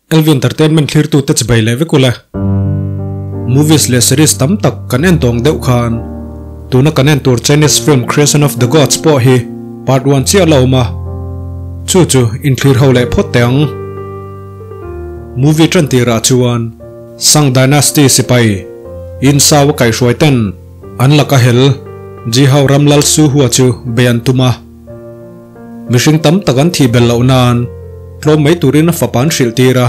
LV Entertainment thlirtute chibai leh vek ula. Movies leh series tam tak kan en tawng deuh khan tuna kan en tur Chinese film Creation of the Gods pawh hi part one chiah la awm a, chu chu inthlir ho leh phawt teh ang. Movie tan tirah chuan Sung Dynasty sipai In Sao a kaihhruai ten an laka hel Ji Hao ram Lal Su Hua chu bei an tum a. Mihring tam tak an thih belh loh nan tlawm mai turin a fapa an hrilh tir a.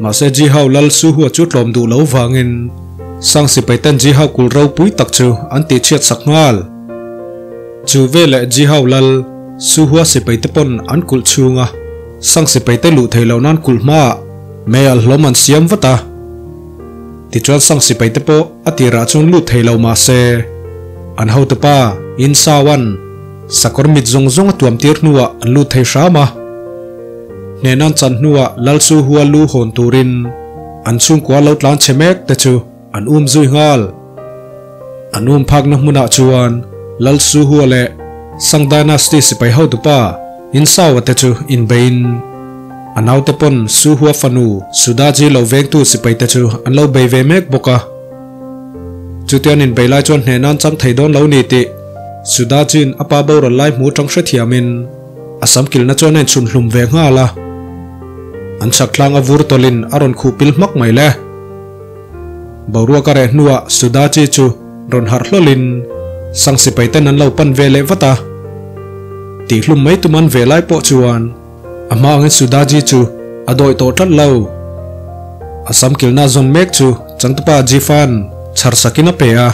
Mahse Ji Hao Lal Su Hua chu tlawm duh lo vangin Sang sipai ten Ji Hao kulh ropui tak chu an tihchhiat sak nghal. Chu veleh Ji Hao Lal Su Hua sipai te pawn an kulh chhung a, Sang sipai te luh theih loh nan kulh hmaah mei alh hlawm an siam vat a. Tichuan Sang sipai te pawh a tirah chuan lut thei lo mahse an hotupa Yin Sao-a'n Sakawr mit zawng zawng a tuam tir hnuah an lut thei hram a. Hnehna an chan hnuah Lal Su Hua lu hawn turin an chhungkua lo tlan chhe mek te chu an um zui nghal. An um phakna hmunah chuan Lal Su Hua leh Sang Dynasty sipai hotupa Insaua te chu inbeiin a naute pawn Su Hua fanu Sudaji lo vengtu sipai te chu an lo bei ve mek bawk a. Chutian inbei lai chuan hnehna an chang thei dawn lo ni tih Sudajin a pa boral lai hmu atang hrethiamin a sam kilhna chuan a inchhun hlum ve nghal a. An chhak tlang a vur tawlhin a rawn khuh pil hmak mai le. Boruak a reh hnuah Sudaji chu rawn harh hlawlhin Sang sipai ten an lo pan ve leh vat a. Tihhlum mai tum an ve lai pawh chuan A hma angin Sudaji chu a dawih tawh tlat lo. A sam kilhna zawn mek chu changtupa Jifan chhar sakin a pe a.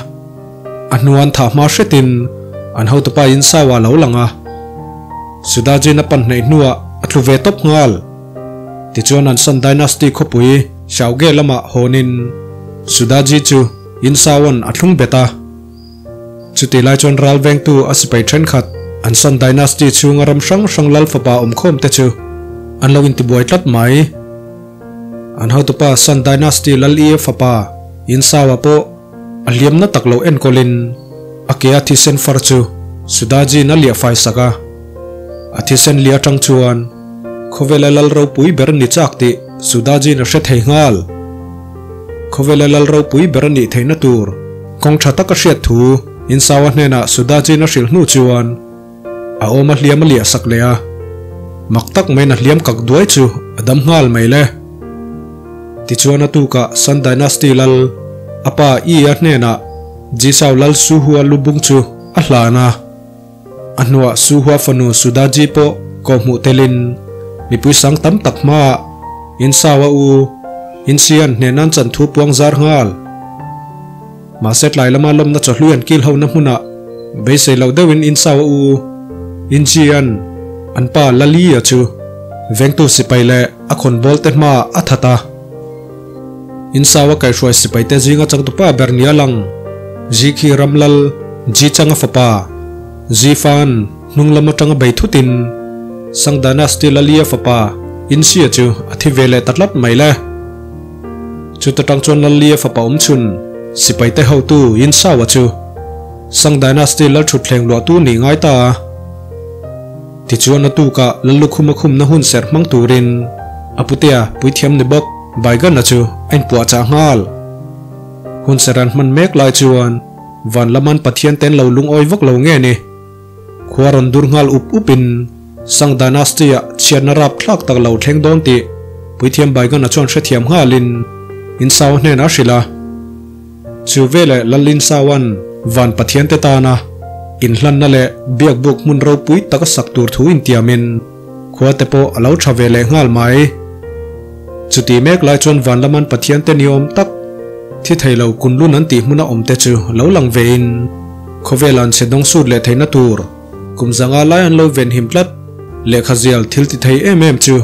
A hnuan thah hma hretin an hotupa in Sawa lo lang a. Sudaji'n a pan hnaih hnuah a tlu ve tawp nghal. Tichuan an Sun Dynasty khawpui Xiaoge lamah hawnin Sudaji chu in Sawa'n a thlung bet a. Chutih lai chuan ral vengtu a sipai thenkhat an Sun Dynasty chhunga ram hrang hrang lal fapa awmkhawm te chu an lo intibuai tlat mai. An hotupa Sun Dynasty lal i fapa Insawa pawh a hliamna tak lo enkawlin a ke a thisen far chu Sudaji'n a liah fai sak a. A thisen li atang chuan khawvela lal ropui ber ni chak tih Sudaji'n a hre thei nghal. Khawvela lal ropui ber a nih theihna tur kawng tha tak a hriat thu Insawa hnenah Sudaji'n a hrilh hnu chuan a awm a hliam a liah sak leh a, mak tak maiin a hliam kak duai chu a dam nghal mai le. Tichuan a tukah Sun Dynasty lal a pa Yi-a hnenah Jisau lal Suhua lubung chu a hlan a. A hnuah Suhua fanu Sudaji pawh kawhhmuh telin mipui sang tam tak hmaah Insawa u Insian hnehnan chan thu puang zar nghal. Mahse tlai lama lawmna chawhlui an kil hona hmunah beisei loh deuhin Insawa u Insian an pa Lali-a chu vengtu sipai leh a khawnbawl te hmaah a that a. Insawa kaihhruai sipaite zinga changtupa ber nia lang Zikhi Ramlal Ji Changa fapa Ji Fan hnung lam atanga bei thutin Sang Dynasty Lalia fapa Insia chu a thi ve leh ta tlat mai le. Chuta tang chuan Lalia fapa awmchhun sipaite hotu Insawa chu Sang Dynasty lal thutthleng luahtu nih ngai ta a. Tichuan a tukah Lallukhum a khumna hun serh hmang turin a putea puithiam ni bawk Baigana chu a inpuahchah nghal. Hun serh an hman mek lai chuan van laman Pathian te an lo lungawi vak lo nge ni? Khua rawn dur nghal up upin Sang Dynasty-ah chhiatna rapthlak tak lo thleng dawn tih puithiam Baigana chuan hrethiam nghalin Insaua hnenah a hrilh a. Chu veleh Lallinsaua'n van Pathiante tana inhlanna leh biakbuk hmun ropui tak a sak tur thu intiamin khua te pawh a lo tha ve leh nghal mai. Chuti mek lai chuan van laman Pathiante ni awm tak thi thei lo Kunlun an tih hmuna awm te chu lo lang vein khawvela an chhe dawng sut leh theihna tur kum zanga lai an lo venhim tlat lehkha zial thil ti thei em em chu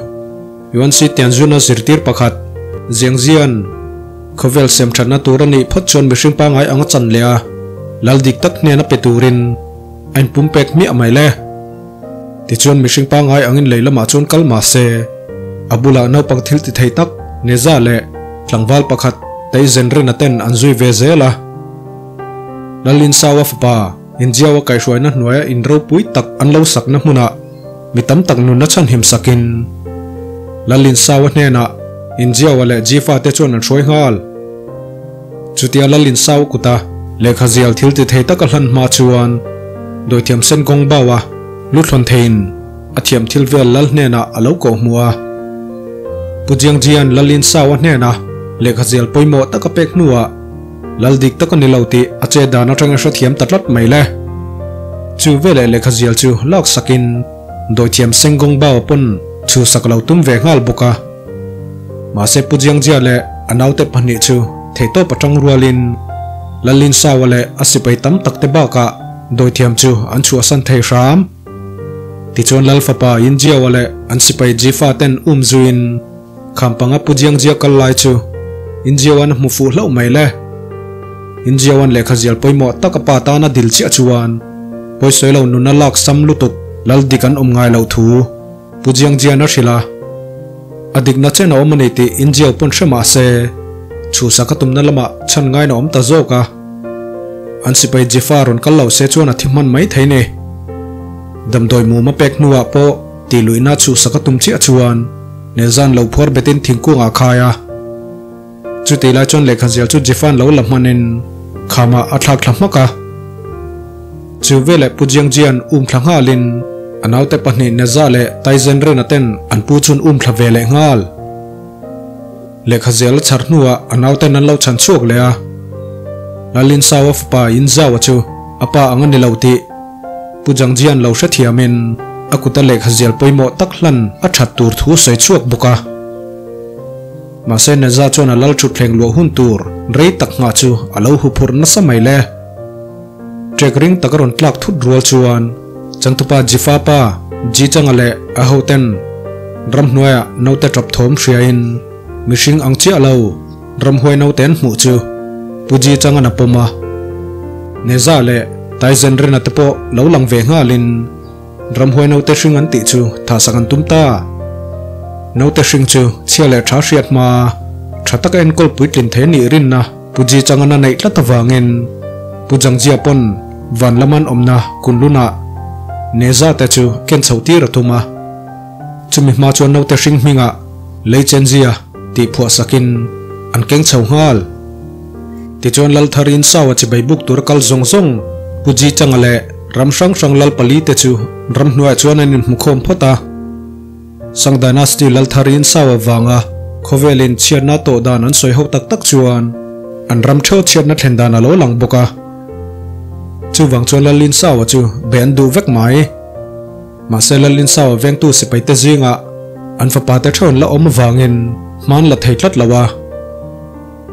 Yuan Si Tianjun-a zirtir pakhat Zhengzian Khawvel sem thatna tur a nih phawt chuan mihring pangngai ang a chan leh a, lal dik tak hnen a pe turin a inpumpek hmiah mai le. Tichuan mihring pangngai angin lei lamah chuan kal mah se, a bulah naupang thil ti thei tak Neza leh tlangval pakhat Tei Zenrena ten an zui ve zel a. Lallinsau a fapa Injiau a kaihhruaina hnuaia in ropui tak an lo sakna hmunah mi tam tak nunna chhanhim sakin. Lalinsaua hnenah Inziaua leh Jifa te chuan an hruai nghal. Chutia Lalinsaua kuta lehkha zial thil ti thei taka hlan hma chuan dawithiam sen kawng baua lu thlawn theiin a thiam thil vel Lal hnenah a lo koh hmu a. Pu Jiangjian Lalinsaua hnena lehkha zial pawimawh taka pek hnuah Lal dik tak a ni lo tih a chet dan atanga hrethiam ta tlat mai le. Chu veleh lehkha zial chu lak sakin dawithiam Sengawng Bao pawn chhuhsak lo tum ve nghal bawk a. Mahse Pu Jiangjia leh a naute pahnih chu theihtawp atang rualin Lalin Saua leh a sipai tam tak te bakah dawithiam chu an chhuahsan thei hram. Tichuan Lal fapa Yinjiaua leh an sipai Jifa ten um zuiin Khampanga Pu Jiangjia kal lai chu Injiawan a hmu fuh hlauh mai le. Injiawan lehkha zial pawimawh tak a pa tana dil chiah chuan pawisawi lo nuna lak sam lutuk lal dik an awm ngai loh thu Pu Jiangjian a hrilh a. A dikna chen a awm a ni tih Injiao pawn hre mah se chhuhsak a tumna lamah chhan ngain a awm ta zawk a. An sipai Jifa rawn kal lo se chuan a thi hman mai thei ni. Damdawi mum a pek hnuah pawh tih luihna chhuhsak a tum chiah chuan Nelzan lo phuar betin thingkung ah khai a. Chutih lai chuan lehkha zial chu Jifan lo la hmanin khamah a thlak thla hmak a. Chu veleh Pu Jiangjian um thla nghalin a naute pahnih Neza leh Taizen Rena ten an pu chun um thla ve leh nghal. Lehkha zial a chhar hnuah a nauten an lo chhan chhuak leh a. Lalinsaua fapa Yinzau-a chu a pa ang a ni lo tih Pu Jangjian lo hrethiamin a kuta lehkha zial pawimawh tak hlan a that tur thu sawi chhuak bawk a. Mahse Neza chuan a lal thutthleng luah hun tur rei tak nghah chu a lo huphurh nasa mai le. Trek ring tak a rawn tlak thut rual chuan changtupa Jifa pa Ji Changa leh a hoten ramhnuaiah naute tap thawm hriain mihring ang chiah lo Ramhuai naute an hmuh chu Pu Ji Changan a pawm a, Neza leh Taizen Rena te pawh lo lang ve nghalin Ramhuai naute hring an tih chu thahsak an tum ta. Naute hring chu chhia leh tha hriat hma tha taka enkawl puitlin thei a nih rinna Pu Ji Changan a neih tlat avangin Pu Jangjia pawn van laman awmna Kunlunah Neza te chu ken chhoh tir a tum a. Chumi hma chuan naute hring hmingah Lei Chenzia tih phuah sakin an keng chho nghal. Tichuan Lal Tharin Saua chibai buk tur kal zawng zawng Pu Ji Changa leh ram hrang hrang Lal pali te chu ramhnuaiah chuan an inhmukhawm phawt a. Sang Dynasty Lal Tharin Saua vanga khawvelin chhiatna tawh dan an sawi ho tak tak chuan an ram theuh chhiatna thlen dan a lo lang bawk a. Chuvang chuan Lalin Saua chu be an duh vek mai. Mahse Lalinsaua vengtu sipaite zingah an fapate theuh an la awm avangin hma an la thei tlat lo a.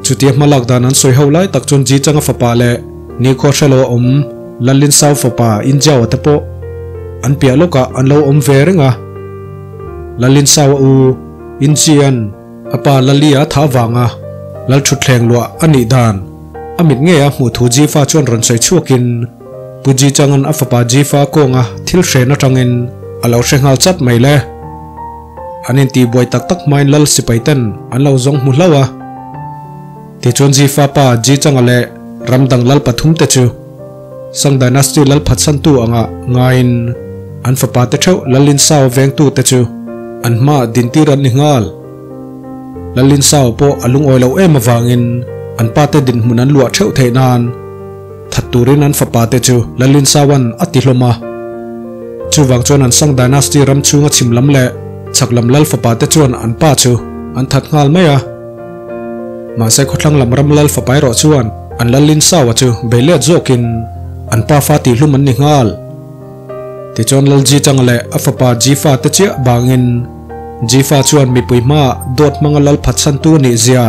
Chutia hma lak dan an sawi ho lai tak chuan Jichanga fapa leh nikhua hre lo a awm Lalinsau fapa Injiaua te pawh an piah lawkah an lo awm ve reng a. Lalinsaua u Injian a pa Lalia tha avanga Lalthutthleng luah a nih dan a mit ngei a hmuh thu Jifa chuan rawn sawi chhuakin Pu Ji Chang'an a fapa Jifa kawnga thil hren atangin a lo hre nghal chat mai le. An intihbuai tak tak hmain Lal sipai ten an lo zawng hmu hlauh a. Tichuan Jifa pa Ji Chang'a leh ram dang lal pathum te chu Sang Dynasty lal phatsantu anga ngaiin an fapa te theuh Lalin Sao vengtu te chu an hmaah dintir an ni nghal. Lalin Sao pawh a lungawi loh em avangin an pa te dinhmun an luah theuh theih nan That turin an fapa te chu Lalin Sawan a ti hlawm a. Chuvang chuan an Sang Dynasty ram chhunga chhim lam leh chhak lam lal fapa te chuan an pa chu an that nghal mai a. Mahse khawthlang lam ram lal fapa erawh chuan an Lalin Sawa chu bei let zawkin an pa fa tihhlum an ni nghal. Tichuan Lal Ji Changa leh a fapa Ji Fa te chiah bangin Ji Fa chuan mipui hmaah dawt hmanga lal phatsantu a nih zia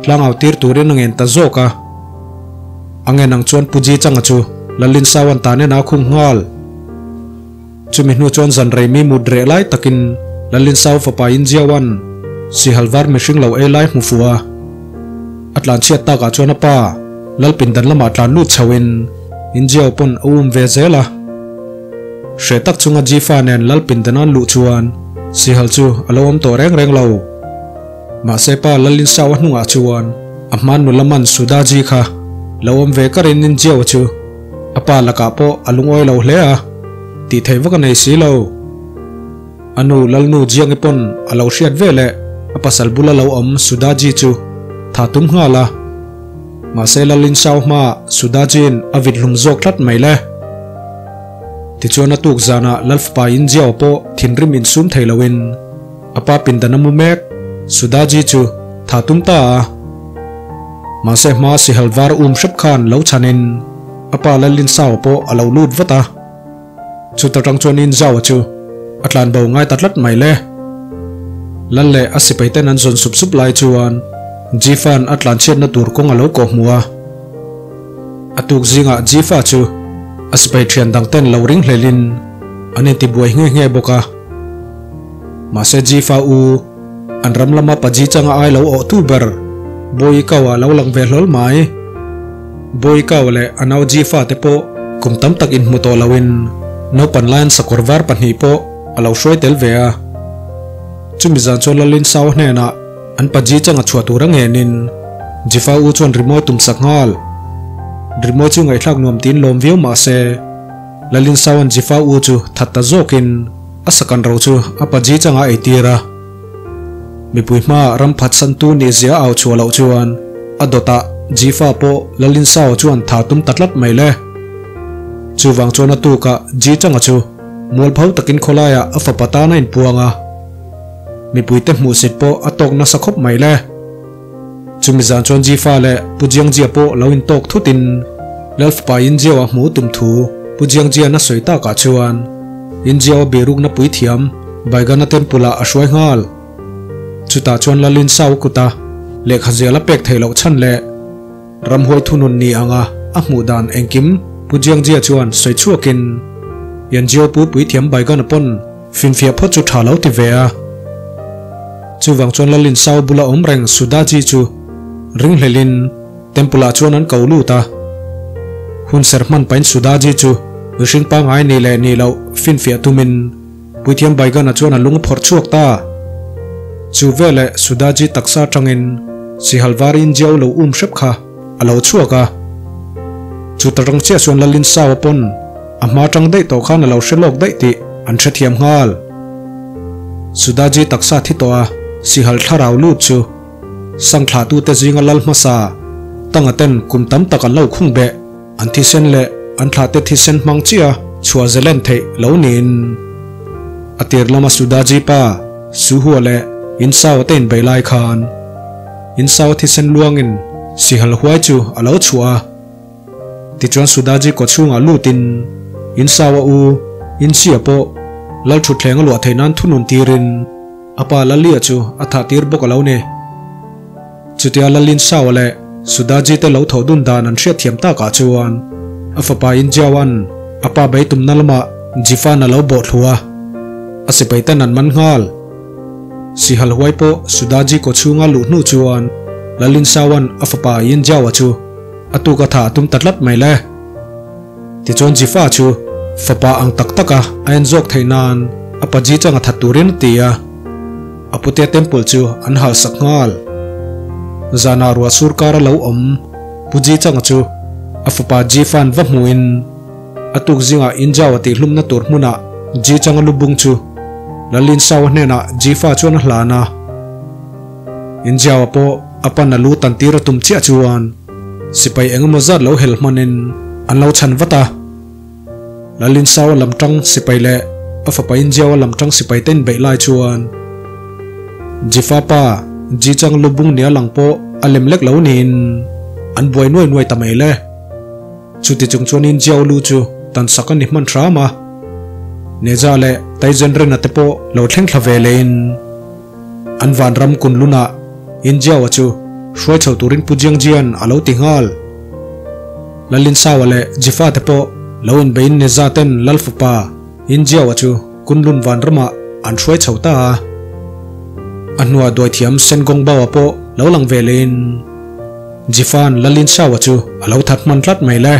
tlangau tir turin a ngen ta zawk a. A ngen ang chuan Pu Ji Changa chu Lalin Sauan tan en a khung nghal. Chumi hnu chuan zan rei mi mut reh lai takin Lalin Sau fapa in Jiawan sihal var mihring lo ei lai hmu fuh a. A tlan chhiat takah chuan a pa Lal pindan lamah tlan lut chho in in Jiao pawn a um ve zel a. Hreh tak chunga Ji Fa nen Lal pindan an luh chuan sihal chu a lo awm tawh reng reng lo. Mahse pa Lalin Sau a hnungah chuan a hma nula man Sudaji kha lo awm ve ka rin in Jiao chu a pa lakah pawh a lungawi lo hle a, tih theih vak a nei si lo. A nu Lalnu Jiangi pawn a lo hriat veleh a pasal bula lo awm Sudaji chu tha tum nghal a. Mahse Lalin Sau hmaah Sudaji'n a vit hlum zawk tlat mai le. Tichuan a tuk zanah Lalfapa Injiao pawh thinrim insum thei loin a pa pindan a mu mek Sudaji chu tha tum ta a. Mahse hma sihal var um hrep khan lo chhanin a pa Lalin Sau pawh a lo lut vat a. Chuta tang chuan Inzau chu a tlan bo ngai ta tlat mai le. Lal leh a sipai ten an zawn sup sup lai chuan Jifa'n a tlan chhiatna tur kawng a lo kawh hmu a. A tuk zingah Jifa chu a sipai thian dang ten lo ring hlelin an intibuai nghe nghe bawk a. Mahse Jifa u an ram lama Paji changa ai lo awh tu ber Bawi Kau a lo lang ve hlawl mai. Bawi Kau leh a nau Jifa te pawh kum tam tak inhmu tawh loin naupan laiin sakawr var pahnih pawh a lo hruai tel ve a. Chumi zan chuan Lalin Sau hnenah an Paji changa chhuah tur a ngenin Jifa u chuan rimawi tum sak nghal. Rimawi chu ngaihthlak nuam tiin lawm viau mah se Lalin Sauan Jifa u chu that ta zawkin a sakan ro chu a Paji changa eitir a. Mipui hmaah ram phatsantu nih zia au chhuah loh chuan a dawtah Jifa pawh Lalinsao chuan tha tum ta tlat mai le. Chuvang chuan a tukah Ji Changa chu mualpho takin khawlaiah a fapa tan a inpuang a. Mipuite hmuhsit pawh a tawk nasa khawp mai le. Chumi zan chuan Jifa leh Pu Jiangjia pawh lo intawk thutin Lalfapa Injiao a hmu tum thu Pu Jiangjian a sawi takah chuan Injiao a birukna puithiam Baigana Temple ah a hruai nghal. Chutah chuan Lalin Sau kuta lehkha zial a pek theih loh chhan leh ramhuai thunun ni anga a hmuh dan engkim Pu Jiangjia chuan sawi chhuakin Yanjiao pu puithiam Baigana pawn Finfiah phawt chu tha lo ti ve a. Chuvang chuan Lalin Sau bula awm reng Sudaji chu ringhlelin temple ah chuan an ko lut a. Hun ser hman pahin Sudaji chu mihring pangngai ni leh ni loh finfiah tumin Puithiam Baigana chuan a lung a phawrh chhuak ta. Chu veleh Sudaji taksa atangin Sihal var Injiao lo um hrep kha a lo chhuak a. Chu ta rang chiah chuan Lalin Sau a pawn a hma tang daih tawh khan a lo hre lawk daih tih an hrethiam nghal. Sudaji taksa thi tawh a sihal thlarau lut chu Sangthlahtute zinga lal hmasa Tanga ten kum tam tak an lo khung beh an thisen leh an thlahte thisen hmang chiah chhuah zelen theih lo niin a tir lama Sudaji pa Suhua leh Insao te inbeih lai khan Insao thisen luangin sihal huai chu a lo chhuah a. Tichuan Sudaji kaw chhungah lutin Insao a u Insia pawh Lal thutthleng a luah theih nan thunun tirin a pa Lalia chu a thah tir bawk a lo ni. Chutia Lal Insao leh Sudaji te lo thawh dun dan an hriatthiam takah chuan a fapa Injiaoan a pa beitumna lamah Jifan a lo bawh thlu a, a sipai ten an man nghal. Sihal huai pawh Sudaji kaw chhunga luh hnu chuan Lal Insaoan a fapa Injiaoa chu a tuk a tha a tum ta tlat mai le. Tichuan Jifa chu fapa ang tak taka a en zawk theih nan a pa Ji changa that turin a ti a, a putea temple chu an hal sak nghal. Zanah ruah sur kara lo awm Pu Ji changa chu a fapa Jifa'n va hmuhin a tuk zingah Injau a tihhlumna tur hmunah Ji changa lubung chu Lalin Saua hnenah Jifa chuan a hlan a. Injiaua pawh a pan a lu tan tir a tum chiah chuan sipai eng emaw zat lo hel hmanin an lo chhan vat a. Lalinsaua lam tang sipai leh a fapa Injiaua lam tang sipai te inbeih lai chuan Jifa pa Jichang lu bung nia lang pawh a lem lek lo niin an buai nuai nuai ta mai le. Chuti chung chuan Injiao lu chu tan sak a ni hman hram a. Neja leh Taizenrena te pawh lo thleng thla ve lehin An vanram Kunlunah Injiaua chu hruai chho turin Pu Jiangjian a lo ti nghal. Lalinsaua leh Jifa te pawh lo inbeiin Neza ten Lal fapa Injiaua chu Kunlun vanramah an hruai chho ta a. A hnuah duaithiam Sengongbaua pawh lo lang ve lehin Jifa'n Lalinsaua chu a lo that hman tlat mai le.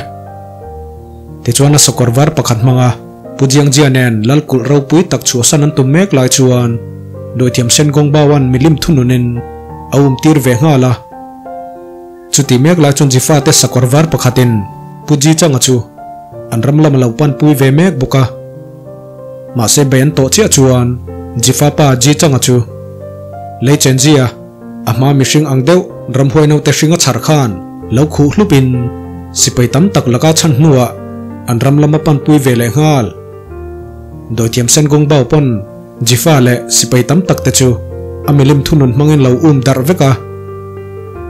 Tichuan a sakawr var pakhat hmanga Pu Jiangjia nen Lal kulh ropui tak chhuahsan an tum mek lai chuan Dawithiam Sen Gongbaoan milim thununin a um tir ve nghal a. Chuti mek lai chuan Jifa te sakawr var pakhatin Pu Ji Changa chu an ram lam a lo panpui ve mek bawk a. Mahse bei an tawh chiah chuan Jifa pa Ji Changa chu Lei Chenjia a hma mihring ang deuh ramhuai naute hringa chhar khan lo khuh hlupin sipai tam tak laka chhan hnuah an ram lama panpui ve leh nghal. Dawithiam Sen Gong Bao pawn Jifa leh sipai tam tak te chu a milim thunun hmangin lo um darh vek a.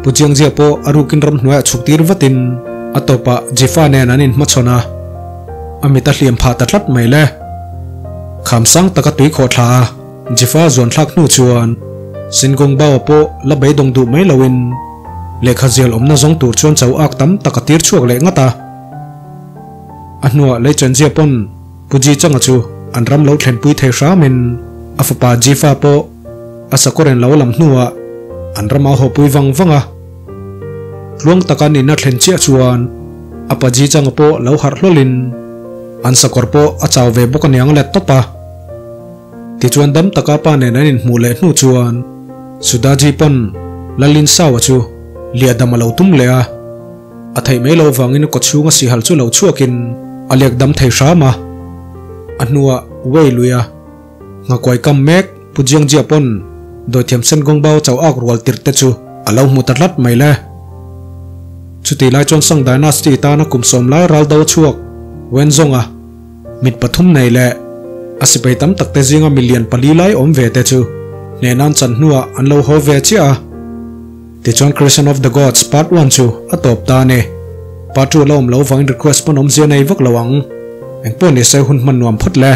Pu Jiangjia pawh a rukin ramhnuaiah chhuk tir vatin a tawpah Jifa nen an inhmachhawn a, a mit a hliam phah ta tlat mai le. Kham sang taka tui khawh thla a Jifa zuan thlak hnu chuan Sin Gong Bao pawh la beidawng duh mai loin lehkha zial awmna zawng tur chuan cho ak tam tak a tir chhuak leh ngat a. A hnuah Lei Chenjia pawn Pu Ji Changa chu an ram lo thlenpui thei hramin a fapa Jifa pawh a sakawren lo lam hnuah an rama hawpui vang vang a. Tluang taka nihna thlen chiah chuan a pa Ji Changa pawh lo harh hlawlin an sakawr pawh a chau ve bawk aniang let tawp a. Tichuan dam taka pa nen an inhmuh leh hnu chuan Sudaji pawn Lalin Saua chu liahdam a lo tum leh a. A theih mai lo vangin kawchhunga sihal chu lo chhuakin a lek dam thei hram a. A hnuah Wei luia nghakuai kam mek Pu Jiangjia pawn dawithiam sen Gongbao chau ak rual tirh te chu a lo hmu ta tlat mai le. Chutih lai chuan Song Dynasty tana kum sawm lai ral do chhuak Wenzhong-a mit pathum nei leh a sipai tam tak te zinga milian pali lai awm ve te chu hnehnan chan hnuah an lo haw ve chiah a. Tichuan Creation of the Gods Part One chu a tawp ta a ni. Part Two la awm lo vangin request pawn awmzia nei vak lo ang. Engpawh ni se hun hman nuam phawt le.